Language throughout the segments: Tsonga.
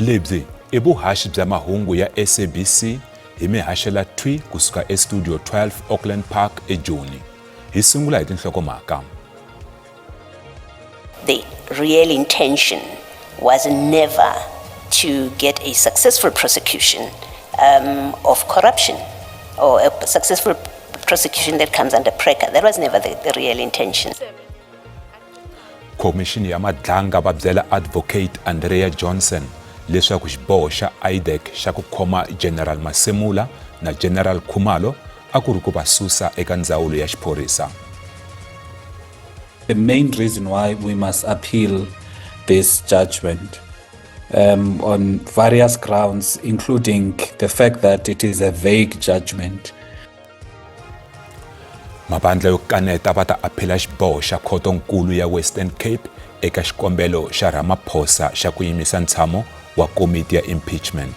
Lebyi i vuhaxi bya mahungu ya SABC hi mi haxela thwi kusuka eStudio 12 Auckland Park eJoni. Hi sungula hi tinhlokomhaka. The real intention was never to get a successful prosecution of corruption or a successful prosecution that comes under PRECCA. That was never the real intention. Khomixini ya Madlanga va byela Advocate Andrea Johnson leswaku xiboho xa IDAC xa ku khoma General Masemola na General Khumalo a ku ri ku va susa eka ndzawulo ya xiphorisa. The main reason why we must appeal this judgment on various grounds, including the fact that it is a vague judgment. Mavandla yo kaneta va ta aphila xiboho xa khotonkulu ya Western Cape eka xikombelo xa Ramaphosa xa ku yimisa ntshamo wa komiti ya impeachment.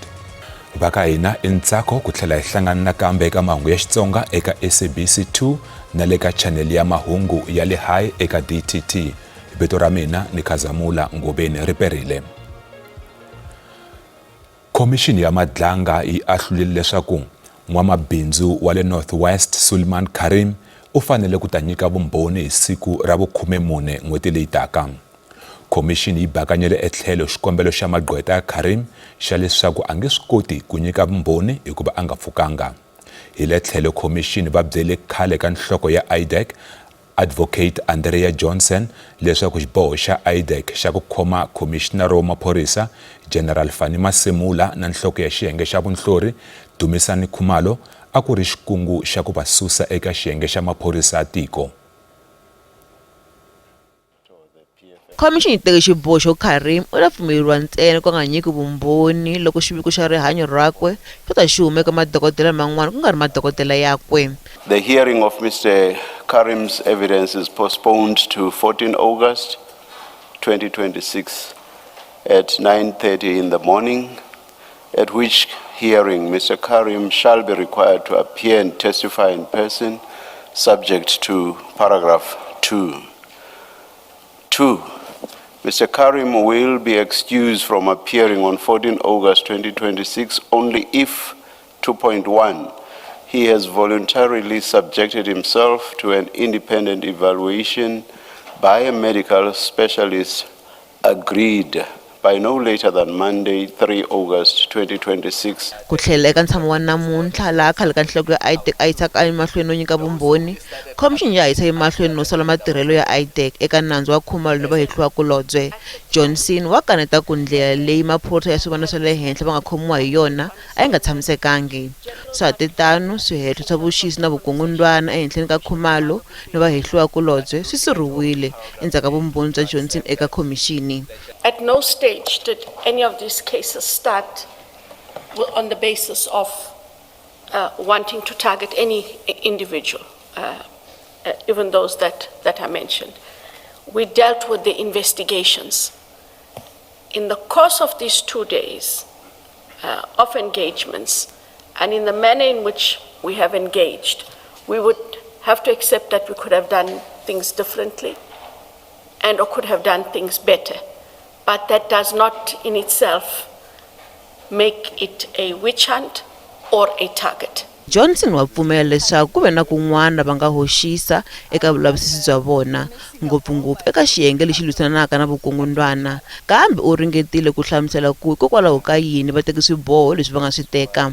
Va ka hina i ntsako ku tlhela hi hlangana nakambe eka mahungu ya Xitsonga eka SABC 2 na le ka chanele ya mahungu ya le hayi eka DTT. Vito ra mina ni Khazamula Ngobeni ri perile. Khomixini ya Madlanga yi ahlulile leswaku n'wamabindzu wa le North West Suliman Carrim u fanele ku ta nyika vumbhoni hi siku ra vu-14 n'hweti leyi taka. Khomixini yi bakanyele etlhelo xikombelo xa magqweta ya Carrim xa leswaku a nge swi koti ku nyika vumbhoni hikuva a nga pfukanga. Hi le tlhelo khomixini va byele khale ka nhloko ya IDAC Advocate Andrea Johnson leswaku xiboho xa IDAC xa ku khoma Khomixinara wa Maphorisa General Fannie Masemola na nhloko ya xiyenge xa vunhlori Dumisani Khumalo a ku ri xikungu xa ku va susa eka xiyenge xa maphorisa ya tiko. Khomixini yi teke xiboho xo Carrim u ta pfumeleriwa ntsena ku nga nyiki vumbhoni loko xiviko xa rihanyo rakwe xo ta xi huma eka madokodela man'wana ku nga ri madokodela yakwe. The hearing of Mr Carrim's evidence is postponed to 14 August 2026 at 9:30 in the morning, at which hearing Mr Carrim shall be required to appear and testify in person, subject to paragraph 2. 2. Mr. Carrim will be excused from appearing on 14 August 2026 only if 2.1 he has voluntarily subjected himself to an independent evaluation by a medical specialist agreed by no later than Monday 3 August 2026. Ku tlhelela eka ntshamo wa namuntlha laha khale ka nhloko ya IDAC a yisaka emahlweni no nyika vumbhoni, khomixini ya ha yisa emahlweni no sola matirhelo ya IDAC eka nandzu wa Khumalo ni vahehliwakulobye. Johnson wa kaneta ku ndlela leyi maphorisa ya swivandla swa le henhla va nga khomiwa hi yona a yi nga tshamisekangi. Swa ha te tano, swihehlo swa vuxisi na vukungundwana ehenhleni ka Khumalo ni vahehliwakulobye swi sirhiwile endzhaku ka vumbhoni bya Johnson eka khomixini. At no stage did any of these cases start on the basis of wanting to target any individual, even those that I mentioned. We dealt with the investigations. In the course of these 2 days of engagements and in the manner in which we have engaged, we would have to accept that we could have done things differently and or could have done things better. But that does not in itself make it a witch hunt or a target. Johnson wa pfumela leswaku ku ve na kun'wana va nga hoxisa eka vulavisisi bya vona, ngopfungopfu eka xiyenge lexi lwisanaka na vukungundwana, kambe u ringetile ku hlamusela ku hikokwalaho ka yini va teke swiboho leswi va nga swi teka.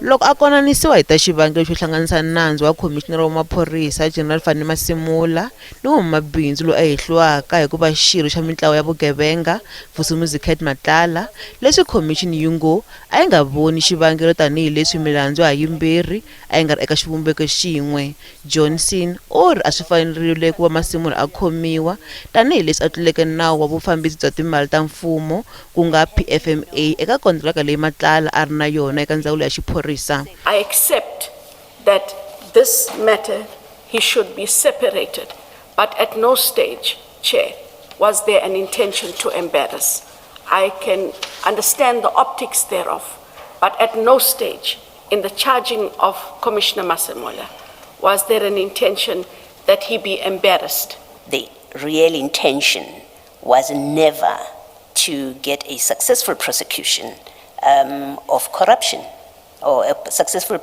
Loko a konanisiwa hi ta xivangelo xo hlanganisa nandzu wa Khomixinara wa Maphorisa General Fannie Masemola ni n'wamabindzu loyi a hehliwaka hi ku va xirho xa mintlawa ya vugevenga Vusimuzi Cat Matlala, leswi khomixini yi ngo a yi nga voni xivangelo tanihileswi milandzu hayimbirhi a yi nga ri eka xivumbeko xin'we, Johnson u ri a swi fanerile ku va Masemola a khomiwa tanihileswi a tluleke nawu wa vufambisi bya timali ta mfumo ku nga PFMA eka kontiraka leyi Matlala a ri na yona eka ndzawulo ya xiphorisa. I accept that this matter he should be separated, but at no stage, Chair, was there an intention to embarrass. I can understand the optics thereof, but at no stage in the charging of Commissioner Masemola was there an intention that he be embarrassed. The real intention was never to get a successful prosecution of corruption or a successful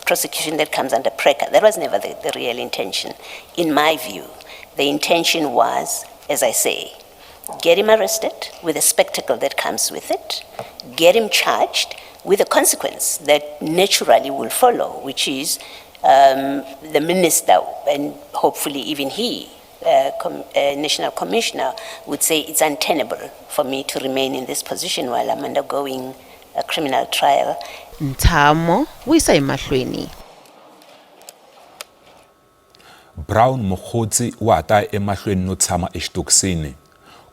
prosecution that comes under PRECCA. That was never the real intention, in my view. The intention was, as I say, get him arrested with the spectacle that comes with it, get him charged with the consequence that naturally will follow, which is the minister, and hopefully even he, national commissioner, would say it's untenable for me to remain in this position while I'm undergoing a criminal trial. Ntshamo wu yisa emahlweni. Brown Mogotsi wa ha ta ya emahlweni no tshama exitokisini.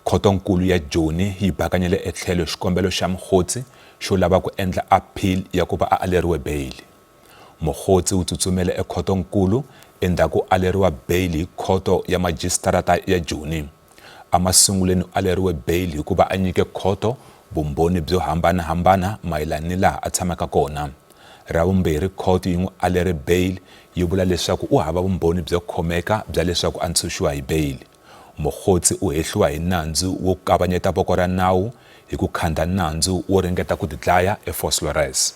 Khotonkulu ya Joni yi bakanyele etlhelo xikombelo xa Mogotsi xo lava ku endla appeal ya ku va a aleriwe beyili. Mogotsi u tsutsumele ekhotonkulu endzhaku ko aleriwa beyili hi khoto ya majisitarata ya Joni. Emasungulweni u aleriwe beyili hikuva a nyike khoto vumbhoni byo hambana-hambana mayelana ni laha a tshamaka kona. Ravumbirhi khoto yi n'wi alere beyili yi vula leswaku u hava vumbhoni byo khomeka bya leswaku a ntshunxiwa hi beyili. Mogotsi u hehliwa hi nandzu wo kavanyeta voko ra nawu hi ku khandha nandzu wo ringeta ku tidlaya eVosloorus.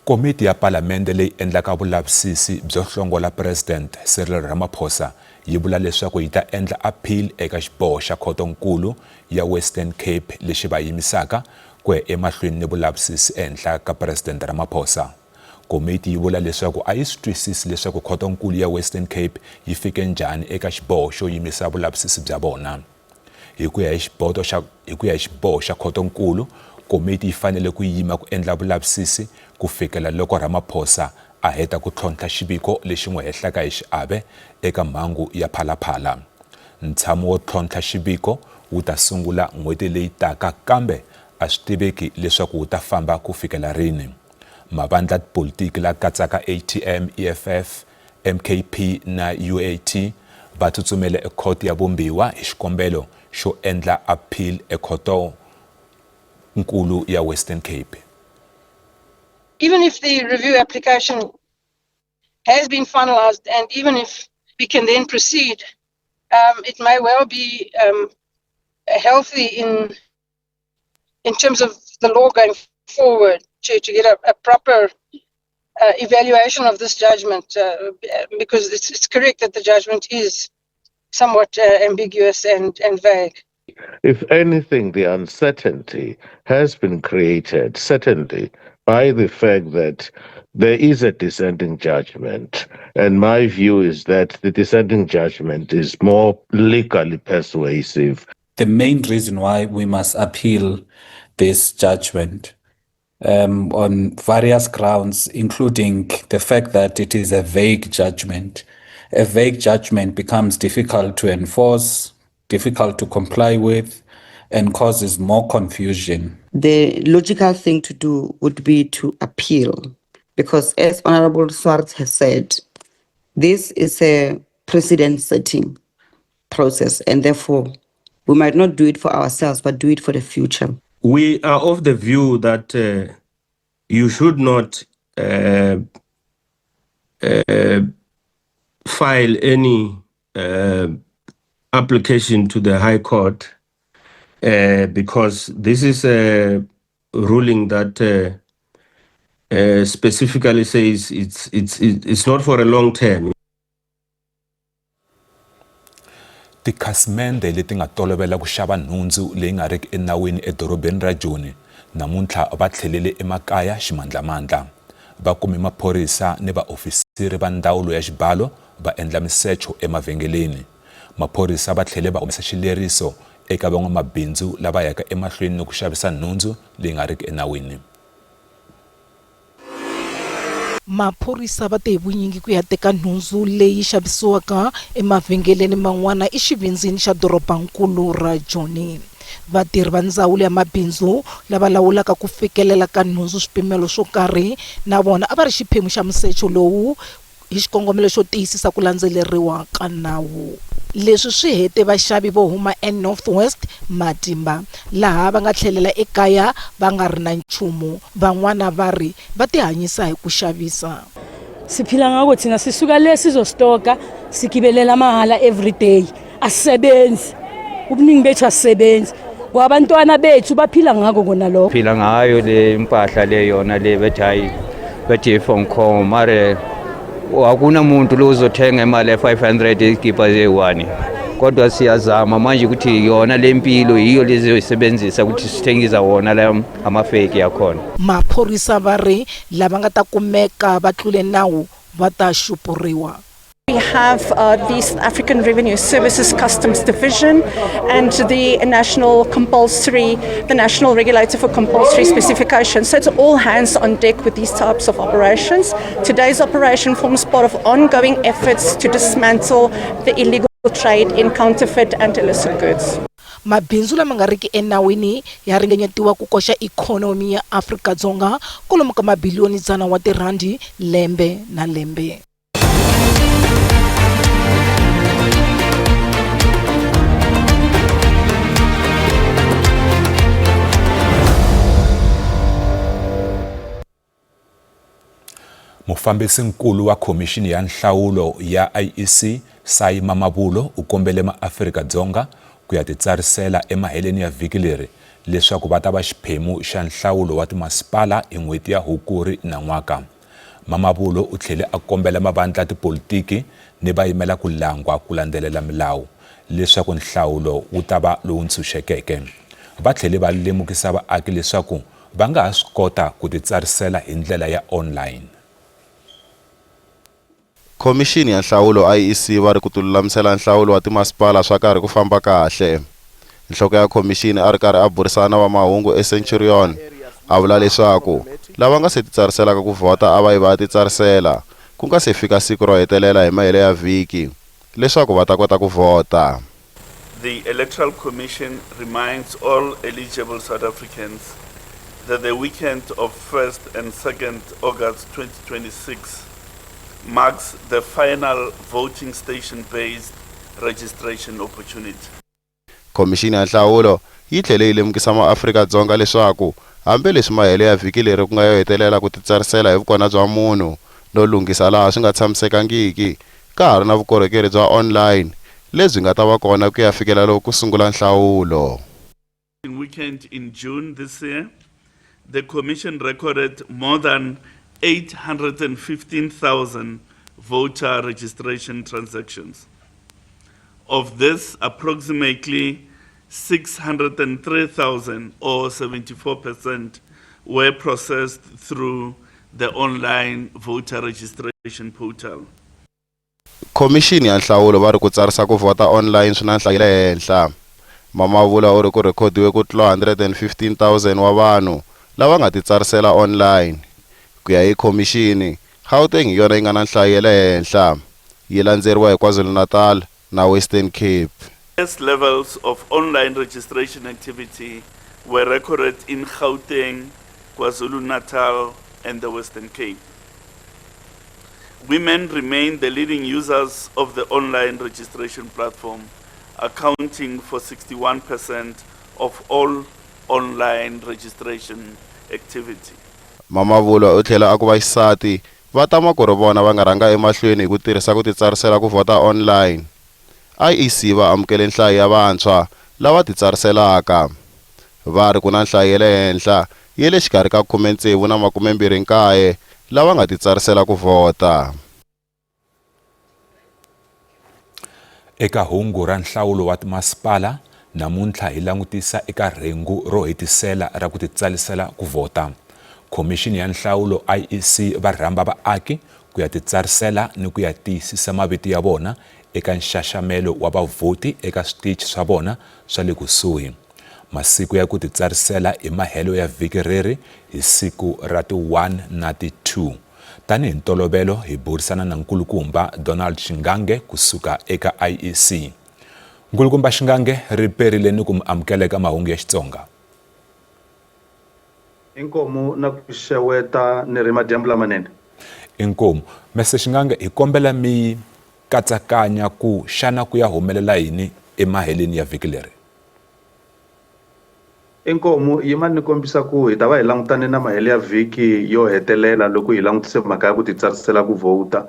Komiti ya Palamende leyi endlaka vulavisisi byo hlongola President Cyril Ramaphosa yi vula leswaku yi ta endla appeal eka xiboho xa Khotonkulu ya Western Cape lexi va yimisaka ku ya emahlweni ni vulavisisi ehenhla ka President Ramaphosa. Komiti yi vula leswaku a yi swi twisisi leswaku Khotonkulu ya Western Cape yi fike njhani eka xiboho xo yimisa vulavisisi bya vona. Hi ku ya hi xiboho xa hi ku ya hi xiboho xa khotonkulu, komiti yi fanele ku yima ku endla vulavisisi ku fikela loko Ramaphosa a heta ku tlhontlha xiviko lexi n'wi hehlaka hi xiave eka mhangu ya Phala Phala. Ntshamo wo tlhontlha xiviko wu ta sungula n'hweti leyi taka kambe a swi tiveki leswaku wu ta famba ku fikela rini. Mavandla tipolitiki la katsaka ATM, EFF, MKP na UAT va tsutsumele ekhoto ya Vumbiwa hi xikombelo xo endla appeal ekhoto nkulu ya Western Cape. Even if the review application has been finalized and even if we can then proceed, it may well be healthy in terms of the law going forward to get a proper evaluation of this judgment, because it's correct that the judgment is somewhat ambiguous and vague. If anything, the uncertainty has been created, certainly, by the fact that there is a dissenting judgment. And my view is that the dissenting judgment is more legally persuasive. The main reason why we must appeal this judgment on various grounds, including the fact that it is a vague judgment. A vague judgment becomes difficult to enforce, difficult to comply with, and causes more confusion. The logical thing to do would be to appeal, because as Honorable Swartz has said, this is a precedent-setting process, and therefore we might not do it for ourselves, but do it for the future. We are of the view that you should not file any application to the High Court because this is a ruling that specifically says it's not for a long term. Tikhasimende leti nga tolovela ku xava nhundzu leyi nga riki enawini edorobeni ra Joni namuntlha va tlhelele emakaya ximandlamandla. Va kume maphorisa ni vaofisiri va ndzawulo ya xibalo va endla misecho emavhengeleni. Maphorisa va tlhele va humesa xileriso eka van'wamabindzu lava yaka emahlweni ni ku xavisa nhundzu leyi nga riki enawini. Maphorisa va te hi vunyingi ku ya teka nhundzu leyi xavisiwaka emavhengeleni man'wana exivindzini xa dorobankulu ra Joni. Vatirhi va ndzawulo ya mabindzu lava lawulaka ku fikelela ka nhundzu swipimelo swo karhi na vona a va ri xiphemu xa musecho lowu hi xikongomelo xo tiyisisa ku landzeleriwa ka nawu. Leswi swi hete vaxavi vo huma eNorth West matimba, laha va nga tlhelela ekaya va nga ri na nchumu. Van'wana va ri va tihanyisa hi ku xavisa. Siphila ngako thina, sisuka le sizostoka, sigibelela mahala every day, asisebenzi. Ubuningi bethu asisebenzi. Kwabantwana bethu baphila ngako kona lokho. Phila ngayo le impahla le yona le bethi hayi bethi phone call mare akunamuntu lo uzothenga imali ye-500 izikipa zeyi-one kodwa siyazama manje ukuthi yona le mpilo yiyo lezoyisebenzisa ukuthi sithengisa wona la amafeki yakhona. Maphorisa va ri lava nga ta kumeka va tlule nawu va ta xupuriwa. We have the South African Revenue Services Customs Division and the National Compulsory, the National Regulator for Compulsory Specifications. So it's all hands on deck with these types of operations. Today's operation forms part of ongoing efforts to dismantle the illegal trade in counterfeit and illicit goods. Mabindzu lama nga riki enawini ya ringanyetiwa ku koxa ikhonomi ya Afrika-Dzonga kwalomu ka mabiliyoni dzana wa tirhandi lembe na lembe. Mufambisi-nkulu wa Khomixini ya Nhlawulo ya IEC, Sy Mamabolo u kombele maAfrika-Dzonga ku ya titsarisela emaheleni ya vhiki leri leswaku va ta va xiphemu xa nhlawulo wa timasipala hi n'hweti ya Hukuri nan'waka. Mamabolo u tlhele a kombela mavandla tipolitiki ni vayimela ku langwa ku landzelela milawu leswaku nhlawulo wu ta va lowu ntshunxekeke. Va tlhele va lemukisa vaaki leswaku va nga ha swi kota ku titsarisela hi ndlela ya online. Khomixini ya Nhlawulo, IEC, va ri ku tilulamisela nhlawulo wa timasipala swa karhi ku famba kahle. Nhloko ya khomixini a ri karhi a burisana na vamahungu eCenturion, a vula leswaku lava nga se titsariselaka ku vhota a va yi va ya titsarisela ku nga se fika siku ro hetelela hi mahelo ya vhiki leswaku va ta kota ku vhota. The Electoral Commission reminds all eligible South Africans that the weekend of 1st and 2nd August 2026 marks the final voting station-based registration opportunity. Khomixini ya Nhlawulo yi tlhele yi lemukisa maAfrika-Dzonga leswaku hambi leswi mahelo ya vhiki leri ku nga yo hetelela ku titsarisela hi vukona bya munhu no lunghisa laha swi nga tshamisekangiki, ka ha ri na vukorhokeri bya online lebyi nga ta va kona ku ya fikela loko ku sungula nhlawulo. Weekend in June this year, the Commission recorded more than 815,000 voter registration transactions. Of this, approximately 603,000 or 74% were processed through the online voter registration portal. Khomixini ya Nhlawulo va ri ku tsarisa ku vhota online swi na nhlayo ya le henhla. Mamavula u ri ku rhekhodiwe ku tlula 115,000 wa vanhu lava nga titsarisela online. Ku ya hi khomixini, Gauteng hi yona yi nga na nhlayo ya le henhla, yi landzeriwa hi KwaZulu-Natal na Western Cape. Highest levels of online registration activity were recorded in Gauteng, KwaZulu-Natal and the Western Cape. Women remain the leading users of the online registration platform, accounting for 61% of all online registration activity. Mamabolo u tlhela a ku vaxisati va tama ku ri vona va nga rhanga emahlweni hi ku tirhisa ku titsarisela ku vhota online. IEC va amukele nhlayo ya vantshwa lava titsariselaka. Va ri ku na nhlayo ya le henhla ya le xikarhi ka 60 na 29 lava nga titsarisela ku vhota. Eka hungu ra nhlawulo wa timasipala namuntlha hi langutisa eka rhengu ro hetisela ra ku titsarisela ku vhota. Khomixini ya Nhlawulo, IEC, va rhamba vaaki ku ya titsarisela ni ku ya tiyisisa mavito ya vona eka nxaxamelo wa vavhoti eka switichi swa vona swa le kusuhi. Masiku ya ku titsarisela i mahelo ya vhiki reri hi siku ra ti 1 na ti 2. Tanihi ntolovelo hi burisana na Nkulukumba Donald Shingange ku suka eka IEC. Nkulukumba Shingange, ri perile ni ku mi amukela eka Mahungu ya Xitsonga. Inkomu na ku xeweta ni ri madyambu lamanene. Inkomu. Mister Shingange, hi kombela mi katsakanya ku xana ku ya humelela yini emaheleni ya vhiki leri? Inkomu, yimani ni kombisa ku hi ta va hi langutane na mahelo ya vhiki yo hetelela loko hi langutise mhaka ya ku titsarisela ku vhota.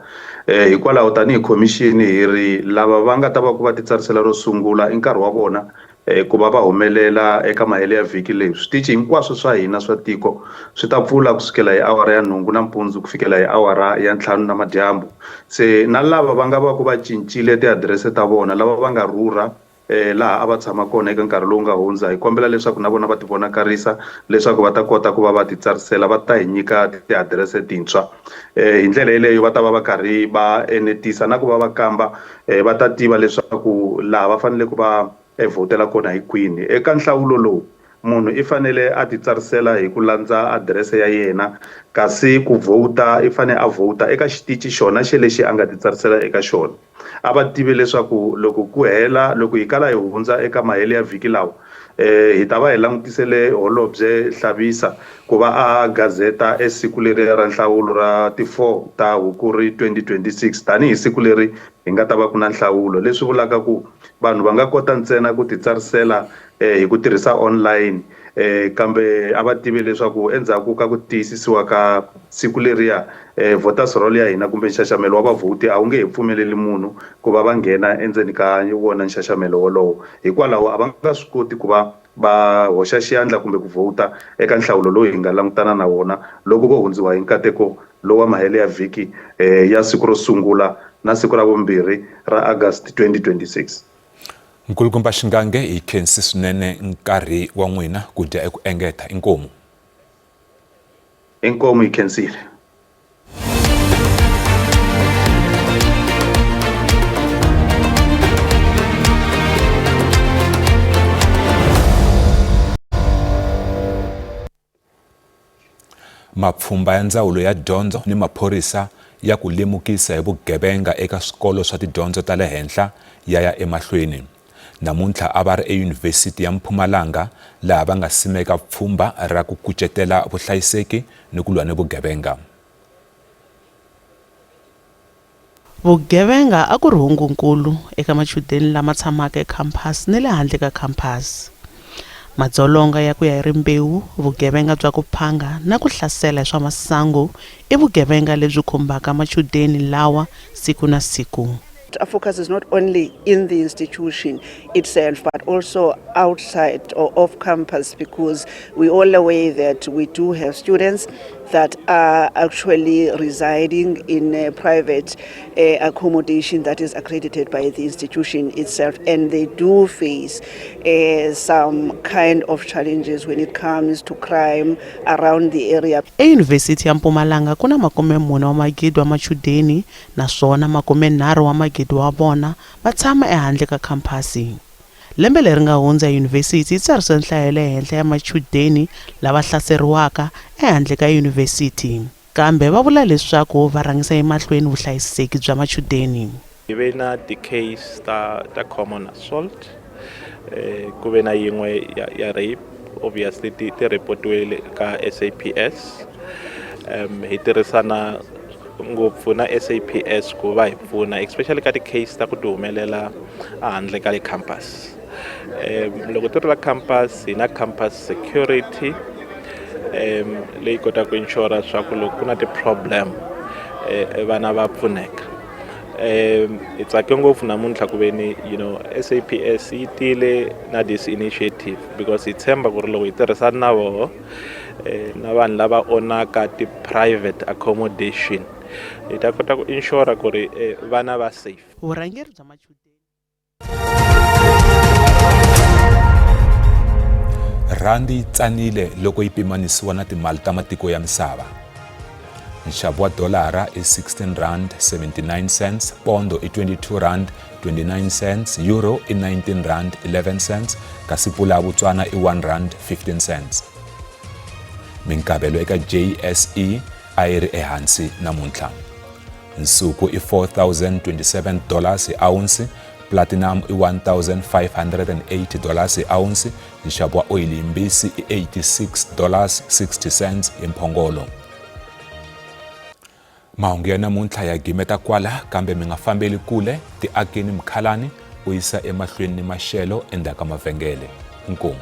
Hikwalaho tanihi khomixini hi ri lava va nga ta va ku va titsarisela ro sungula i nkarhi wa vona. Ku va va humelela eka mahelo ya vhiki leyi, switichi hinkwaswo swa hina swa tiko swi ta pfula ku sukela hi awara ya nhungu nampundzu ku fikela hi awara ya ntlhanu namadyambu. Se na lava va nga va ku va cincile tiadirese ta vona, lava va nga rhurha laha a va tshama kona eka nkarhi lowu nga hundza, hi kombela leswaku na vona va tivonakarisa leswaku va ta kota ku va va titsarisela va ta hi nyika tiadirese tintshwa. Hi ndlela yeleyo va ta va va karhi va enetisa na ku va va kamba va ta tiva leswaku laha va fanele ku va vhotela kona hi kwini. Eka nhlawulo lowu, munhu i fanele a titsarisela hi ku landza adirese ya yena, kasi ku vhota i fanele a vhota eka xitichi xona xelexi a nga titsarisela eka xona. A va tive leswaku loko ku hela, loko hi kala hi hundza eka mahelo ya vhiki lawa, hi ta va hi langutisele Holobye Hlabisa ku va a gazeta e siku leriya ra nhlawulo ra ti 4 ta Hukuri 2026 tanihi siku leri hi nga ta va ku na nhlawulo, leswi vulaka ku vanhu va nga kota ntsena ku titsarisela hi ku tirhisa online. Kambe a va tivi leswaku endzhaku ka ku tiyisisiwa ka siku leriya, voters roll ya hina kumbe nxaxamelo wa vavhoti a wu nge he pfumeleli munhu ku va va nghena endzeni ka wona nxaxamelo wolowo. Hikwalaho a va nga swi koti ku va va hoxa xiyandla kumbe ku vhota eka nhlawulo lowu hi nga langutana na wona loko vo hundziwa hi nkateko lowa mahelo ya vhiki ya siku ro sungula na siku ra vumbirhi ra August 2026. Nkulukumba Xingange, hi khensi swinene nkarhi wa n'wina ku dya eku engeta. Inkomu. Inkomu, hi khensile. Mapfhumba ya Ndzawulo ya Dyondzo ni Maphorisa ya ku lemukisa hi vugevenga eka swikolo swa tidyondzo ta le henhla ya ya emahlweni. Namuntlha a va ri eYunivhesiti ya Mpumalanga laha va nga simeka pfhumba ra ku kucetela vuhlayiseki ni ku lwa ni vugevenga. Vugevenga a ku ri hungunkulu eka machudeni lama tshamaka ekhamphasi ni le handle ka khamphasi. Madzolonga ya ku ya hi rimbewu, vugevenga bya ku phanga na ku hlasela hi swa masangu i vugevenga lebyi khumbaka machudeni lawa siku na siku. Our focus is not only in the institution itself, but also outside or off campus, because we all aware that we do have students that are actually residing in a private accommodation that is accredited by the institution itself, and they do face some kind of challenges when it comes to crime around the area. Eyunivhesiti ya Mpumalanga ku na makumemune wa magidi wa machudeni naswona makumenharhu wa magidi wa vona va tshama ehandle ka khamphasi. Lembe leri nga hundza yunivhesiti yi tsarise nhlayo ya le henhla ya machudeni lava hlaseriwaka ehandle ka yunivhesiti. Kambe va vula leswaku va rhangisa emahlweni vuhlayiseki bya machudeni. Hi ve na ti-case ta ta common assault, ku ve na yin'we ya ya rape obviously ti ti report-iwile ka S_A_P_S. Hi tirhisana ngopfu na S_A_P_S ku va hi pfuna especially ka ti-case ta ku ti humelela ehandle ka le campus. Loko ti ri la campus hi na campus security leyi kotaka ku insure swa ku loko ku na ti-problem vana va pfuneka. Hi tsake ngopfu namuntlha ku ve ni you know S_A_P_S yi tile na this initiative because hi tshemba ku ri loko hi tirhisana na voho na vanhu lava onaka ti-private accommodation hi ta kota ku insure ku ri vana va safe. Vurhangeri bya machudeni. Rhandi yi tsanile loko yi pimanisiwa na timali ta matiko ya misava. Nxavo wa dolara i 16 rand 79 cents, pondo i 22 rand 29 cents, euro i 19 rand 11 cents, kasi pula ya Botswana i 1 rand 15 cents. Minkavelo eka JSE a yi ri ehansi namuntlha. Nsuku i 4027 dollars hi ounce, platinum i 1580 dollars hi ounce, nxavo wa oyili yimbisi i 86 dollars 60 cents hi mphongolo. Mahungu ya namuntlha ya gimeta kwala, kambe mi nga fambeli kule, tiakeni mukhalani u yisa emahlweni ni maxelo endzhaku ka mavhengele. Inkomu.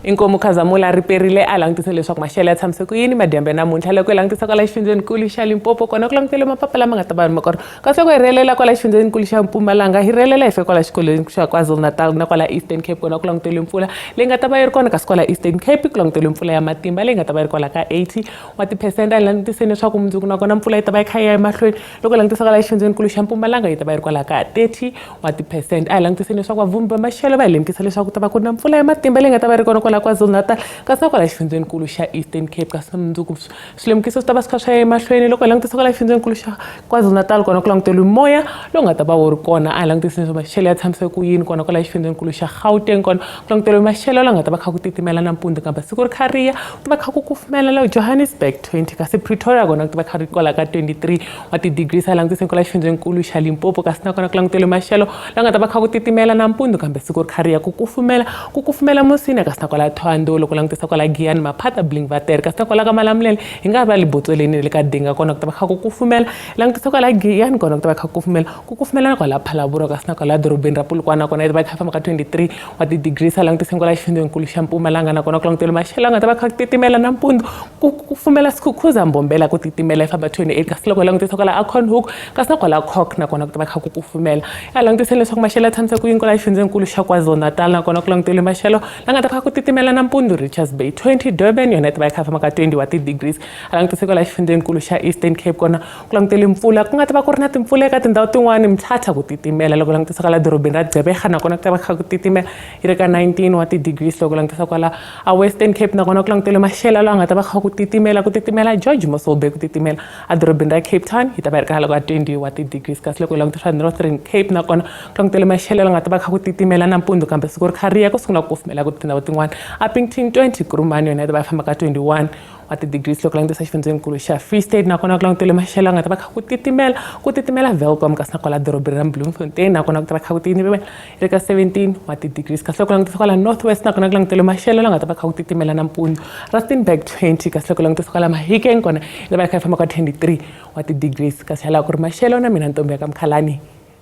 Inkomu Khazamula ri perile a langutise leswaku maxelo ya tshamise ku yini madyambu ya namuntlha loko hi langutisa kwala xifundzhenikulu xa Limpopo kona ku langutele mapapa lama nga ta va ma kona kasi loko hi rhelela kwala xifundzhenikulu xa Mpumalanga hi rhelela hi fika kwala xikolweni xa KwaZulu-Natal na kwala Eastern Cape kona ku langutele mpfula leyi nga ta va yi ri kona kasi kwala Eastern Cape ku langutele mpfula ya matimba leyi nga ta va yi ri kwala ka 80 wa tiphesente. A hi langutiseni leswaku mundzuku nakona mpfula yi ta va yi kha yi ya emahlweni. Loko hi langutisa kwala xifundzhenikulu xa Mpumalanga yi ta va yi ri kwala ka 30 wa tiphesente. A hi langutiseni leswaku vavhumbi va maxelo va hi lemukisa leswaku ku ta va ku ri na mpfula ya matimba leyi nga ta va yi ri kona kwala KwaZulu-Natal kasi na kwala xifundzhenikulu xa Eastern Cape kasi mundzuku swilemukiso swi ta va swi kha swi ya emahlweni. Loko hi langutisa kwala xifundzhenikulu xa KwaZulu-Natal kona ku languteriwe moya lowu nga ta va wu ri kona. A hi langutiseni leswaku maxelo ya tshamise ku yini kona kwala xifundzhenikulu xa Gauteng kona ku languteriwe maxelo la nga ta va kha ku titimela nampundzu kambe siku ri kha ri ya ku ta va kha ku kufumela la Johannesburg 20 kasi Pretoria kona ku ta va kha ri kwala ka 23 wa ti-degrees. A langutiseni kwala xifundzhenikulu xa Limpopo kasi nakona ku languteriwe maxelo la nga ta va kha ku titimela nampundzu kambe siku ri kha ri ya ku kufumela ku kufumela Musina kasi na kwala Thohoyandou. Loko langutisa kwala Giyani Maphata Blinkwater kasi na kwala ka Malamulele hi nga va Libotsoleni le ka Dinga kona ku ta va kha ku kufumela. Langutisa kwala Giyani kona ku ta va kha ku kufumela ku kufumela na kwala Phalaborwa kasi na kwala dorobeni ra Polokwane nakona yi ta va yi kha yi famba ka 23 wa ti-degrees. A langutiseni kwala xifundzhenikulu xa Mpumalanga nakona ku langutele maxelo la nga ta va kha ku titimela nampundzu ku kufumela Skukuza Mbombela ku titimela yi famba 28 kasi loko hi langutisa kwala Acornhoek kasi na kwala Cork nakona ku ta va kha ku kufumela. A langutiseni leswaku maxelo ya tshamise ku yini kwala xifundzhenikulu xa KwaZulu-Natal nakona ku langutele maxelo la nga ta kha ku titimela nampundzu Richards Bay 20 Durban yona yi ta va yi kha yi famba ka 20 wa ti-degrees. A langutise kwala xifundzhenikulu xa Eastern Cape kona ku langutele mpfula ku nga ta va ku ri na timpfula eka tindhawu tin'wani Mthatha ku titimela. Loko langutisa kwala dorobeni ra Gqeberha nakona ku ta va kha ku titimela yi ri ka 19 wa ti-degrees. Loko langutisa kwala a Western Cape nakona ku langutele maxelo lawa nga ta va kha ku titimela ku titimela George Mossel Bay ku titimela a dorobeni ra Cape Town yi ta va yi ri ka hala ka 20 wa ti-degrees. Kasi loko hi langutisa Northern Cape nakona ku langutele maxelo la nga ta va kha ku titimela nampundzu kambe siku ri kha ri ya ku sungula ku kufumela ku tindhawu tin'wani Upington 20 Kurumani yona yi ta va yi famba ka 21 wa ti-degrees. Loko langutisa xifundzhenikulu xa Free State nakona ku langutele maxelo nga ta va kha ku titimela ku titimela Welkom kasi na kwala dorobeni ra Bloemfontein nakona ku ta va kha ku titimela ri ka 17 wa ti-degrees. Kasi loko langutisa kwala North West nakona ku langutele maxelo la nga ta va kha ku titimela nampundzu Rustenburg 20 kasi loko langutisa kwala Mahikeng kona yi ta va yi kha yi famba ka 23 wa ti-degrees. Kasi hala ku ri maxelo na mina ntombi ya ka Mkhalani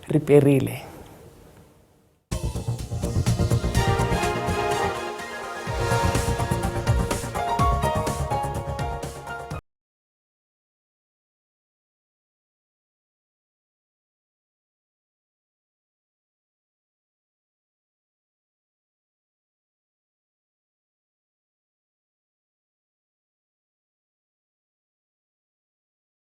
ri perile.